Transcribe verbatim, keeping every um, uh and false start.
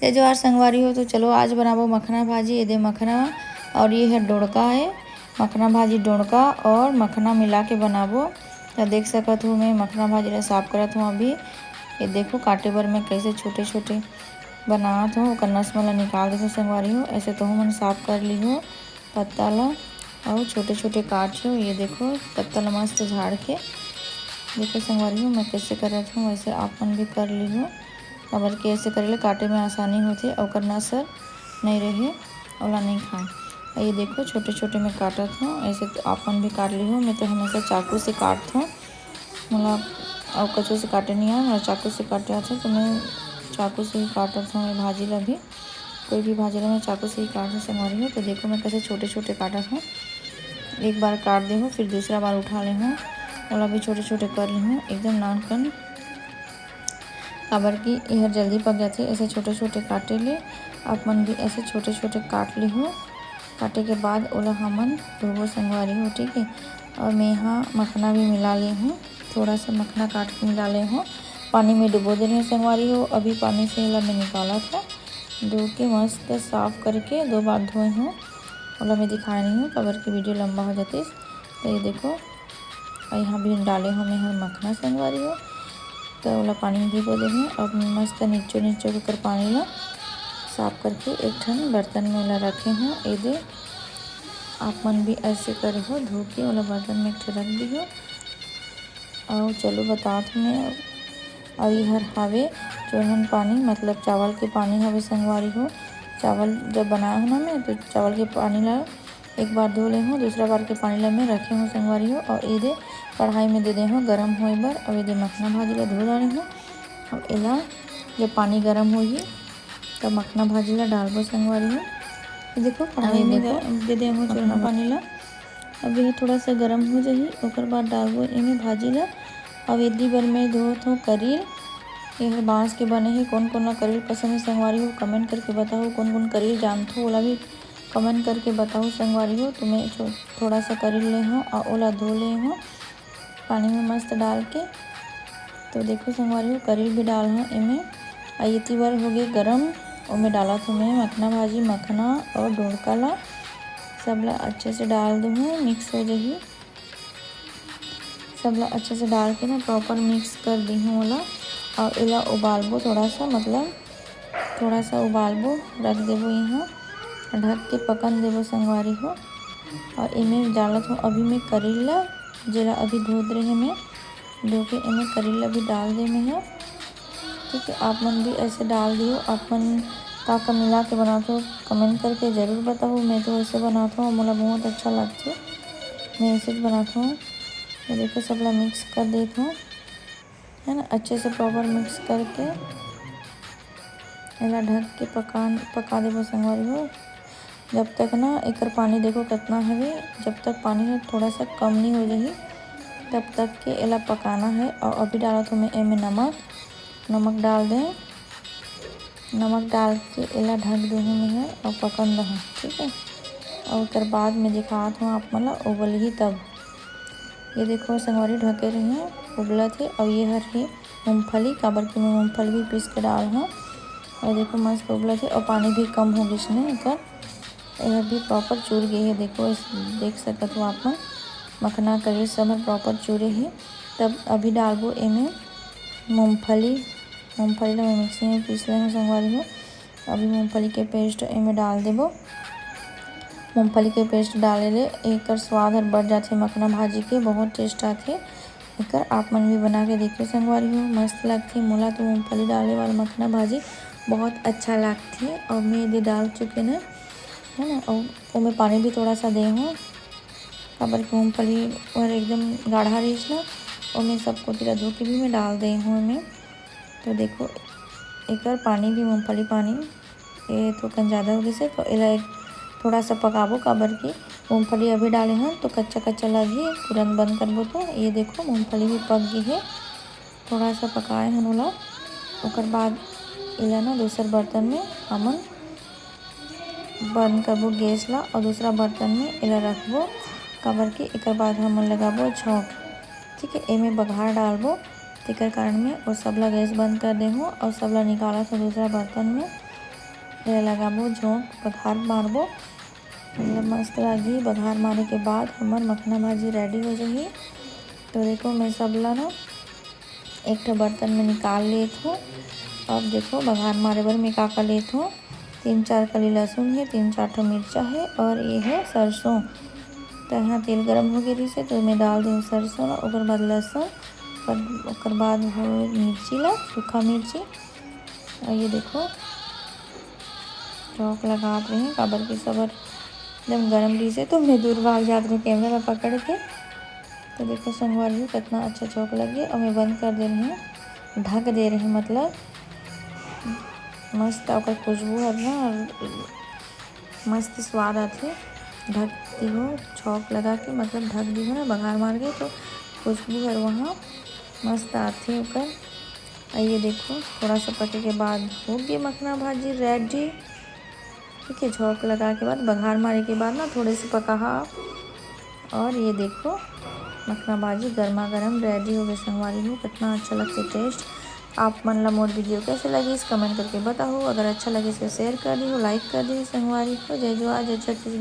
जय जोहार संगवारी हो। तो चलो, आज बनाबो मखना भाजी। ये दे मखना और ये है डोड़का है, मखना भाजी डोड़का और मखना मिला के बनाबो। तो देख सकत हो, मैं मखना भाजी ला साफ करत हूँ अभी। ये देखो, काटे बर मैं कैसे छोटे छोटे बनात हूँ, ओकर नस मन ला निकाल देथों संगवारी हो। ऐसे तो मन साफ कर ली हो पत्ता ला, और छोटे छोटे काट लो। ये देखो, पत्ता ला मस्त झाड़ के, देखो संगवारी हो, मैं कैसे करत हूँ, वैसे आप मन भी कर ली हो। काबर कि ऐसे करे ले काटे में आसानी होथे, ओकर नस नहीं रहे, ओला नहीं खाए। और ये देखो, छोटे छोटे मैं काटत हूँ, ऐसे तो आप मन भी काट ली हो। मैं तो हमेशा चाकू से काटत हूँ, मोला और कचू से काटे नहीं आए, मोला चाकू से काटे आथे, तो मैं चाकू से ही काटत हूँ ये भाजी ला भी। कोई भी भाजी ला मैं चाकू से ही काटत हूँ संगवारी हो। तो देखो, मैं कैसे छोटे छोटे काटत हूँ। एक बार काट दे हूँ, फिर दूसरा बार उठा ले हूँ, ओला भी छोटे छोटे कर ले हूँ, एकदम नानकन, काबर कि एहर जल्दी पक जाथे। ऐसे छोटे छोटे काटे ले, आप मन भी ऐसे छोटे छोटे काट ली हो। काटे के बाद ओला हमन धोबो संगवारी हो, ठीक है। और मैं यहाँ मखना भी मिला ले हूँ, थोड़ा सा मखना काट के मिला ले हूँ। पानी में डुबो देने हूँ संगवारी हो, अभी पानी से एला मैं निकालत हूँ। धो के मस्त साफ करके दो बार धोए हूँ, ओला मैं दिखाए नहीं हूँ, काबर कि वीडियो लंबा हो जातिस। तो ये देखो, और यहाँ भी डाले हूँ मैं हर मखना संगवारी हो, तो ओला पानी में भिगो दे हूँ। अब मस्त निचो निचो के कर पानी ला साफ करके एक ठन बर्तन में ओला रखे हूँ। ये दे, आप मन भी ऐसे करे हो, धो के ओला बर्तन में एक ठे रख दी हो। और चलो, बतात हूँ मैं अब। और ये हर हावे चोरहन पानी, मतलब चावल के पानी हवे संगवारी हो। चावल जब बनाए हो ना मैं, तो चावल के पानी ला एक बार धो ले हूँ, दूसरा बार के पानी ला मैं रखे हूँ संगवारी हो। और ये दे, कढ़ाई में दे दे हूँ गरम होए बर। और ये दे, मखना भाजी ला धो डाले हूँ। अब एला जब पानी गरम होही, तब मखना भाजी ला डालबो संगवारी हो। ये देखो, कढ़ाई ये में देखो। ग-, दे दे हूँ मखना चूल्हा भा- पानी ला। अब ये थोड़ा सा गरम हो जाही, ओकर बाद डालबो एमे भाजी ला। अब एदी बर मैं धोत हूँ करील, ये हर बांस के बने हे। कौन कौन ला करील पसंद है संगवारी हो, कमेंट करके बताओ। कौन कौन करील जानथो, ओला भी कमेंट करके बताओ संगवारी हो। तो मैं छो-, थोड़ा सा करील ले हूँ और ओला धो ले हूँ पानी में मस्त डाल के। तो देखो संगवारी हो, करील भी डाल हूँ एमे। आ एती बर हो गए गरम, ओमे डालत हूँ मैं मखना भाजी, मखना और डोड़का ला। सब ला अच्छे से डाल दूँ, मिक्स हो जाही। सब ला अच्छे से डाल के मैं प्रॉपर मिक्स कर दी हूँ ओला। और एला उबालबो थोड़ा सा, मतलब थोड़ा सा उबालबो, रख देबो यहाँ, ढक के पकन देबो संगवारी हो। और एमे डालत हूँ अभी मैं करेला, जेला अभी धोत रहे मैं, धो के एमे करेला भी डाल दे मैं ह। ठीक है, आप मन भी ऐसे डाल दियो। आप मन का का मिला के बनात हो, कमेंट करके जरूर बताओ। मैं तो ऐसे बनात हूँ, मोला बहुत अच्छा लगथे, मैं ऐसे ही बनात हूँ। ये देखो, सबला मिक्स कर देत हूँ, है ना, अच्छे से प्रॉपर मिक्स करके एला ढक के पका, पका देबो संगवारी हो। जब तक ना एकर पानी देखो कितना हवे, जब तक पानी ह थोड़ा सा कम नहीं हो जाही, तब तक के एला पकाना है। और अभी डालत हूँ मैं एमे नमक, नमक डाल दें। नमक डाल के एला ढक दूँ मैं ह और पकन दहूँ, ठीक है। और ओकर बाद मैं दिखात हूँ आप मन ला उबलही तब। ये देखो संगवारी, ढके रहे हैं, उबलत हे। और ये हर हे मूंगफली, काबर कि मैं मूंगफली भी पीस के डाल हूँ। और देखो मस्त उबलत हे और पानी भी कम हो गइस ने एकर, ये भी प्रॉपर चूर गए है। देखो इस, देख सकत हो आप मन, मखना करेल सब ह प्रॉपर चूरे है। तब अभी डालबो एमे मूंगफली, मूंगफली ला मैं मिक्सी में पीस ले हूँ संगवारी हो। अभी मूंगफली के पेस्ट एमे डाल देबो। मूंगफली के पेस्ट डाले ले एकर स्वाद हर बढ़ जाथे मखना भाजी के, बहुत टेस्ट आथे एकर। आप मन भी बना के देखियो संगवारी हो, मस्त लगथे। मोला तो मूंगफली डाले वाला मखना भाजी बहुत अच्छा लगथे। और मैं ये दे डाल चुके न, है ना, और ओमे पानी भी थोड़ा सा दे हूँ, काबर कि मूंगफली और एकदम गाढ़ा रहीस ना, ओमे सब कोती ला धो के भी मैं डाल दे हूँ एमे। तो देखो, एकर पानी भी, मूंगफली पानी, ये थोकन ज़्यादा हो गइसे, तो एला एक थोड़ा सा पकाबो, काबर कि मूंगफली अभी डाले हन तो कच्चा कच्चा लगही, तुरंत बंद करबो। तो ये देखो, मूंगफली भी पक गई है, थोड़ा सा पकाए हन ओला। ओकर बाद एला ना दूसर बर्तन में हमन बंद करबो गैस ला और दूसरा बर्तन में एला रखबो, काबर कि एकर बाद हमन लगाबो छौंक। ठीक है, एमे बघार डालबो, तेकर कारण में वो सबला गैस बंद कर दे हूँ और सबला निकालत हूँ दूसरा बर्तन में। ये लगाबो झोंक, बघार मारबो, मतलब मस्त लागही। बघार मारे के बाद हमर मखना भाजी ready हो जाही। तो देखो, मैं सब ला ना एक ठो बर्तन में निकाल लेत हूँ। अब देखो, बघार मारे बर मैं का का लेत हूँ। तीन चार कली लहसुन है, तीन चार ठो मिर्चा है और ये है सरसों। तो यहाँ तेल गरम हो गए रहिस हे, तो मैं डाल दूँ सरसों ला, ओकर बाद लहसुन, ओकर, ओकर बाद हो मिर्ची ला, सूखा मिर्ची। और ये देखो, झोंक लगात रहे, काबर कि सबर एकदम गरम रहिस हे, तो मैं दूर भाग जात रहे camera ला पकड़ के। तो देखो संगवारी हो, कितना अच्छा झोंक लगे, और मैं बंद कर दे रहे, ढक दे रहे, मतलब मस्त ओकर खुशबू हर ना, मस्त स्वाद आथे। ढक दिहो, झोंक लगा के, मतलब ढक दिहो ना, बघार मार के, तो खुशबू हर वहाँ मस्त आथे ओकर। और ये देखो, थोड़ा सा पके के बाद हो गए मखना भाजी ready। ठीक है, झोंक लगा के बाद, बघार मारे के बाद ना थोड़े से पकाहा। और ये देखो, मखना भाजी गर्मा गर्म ready हो गए संगवारी हो। कितना अच्छा लगता है taste। आप मन ला मोर video कैसे लगिस, comment करके बताओ। अगर अच्छा लगिस तो share कर दिहो, like कर दिहो संगवारी हो। जय जोहार, जय छत्तीसगढ़।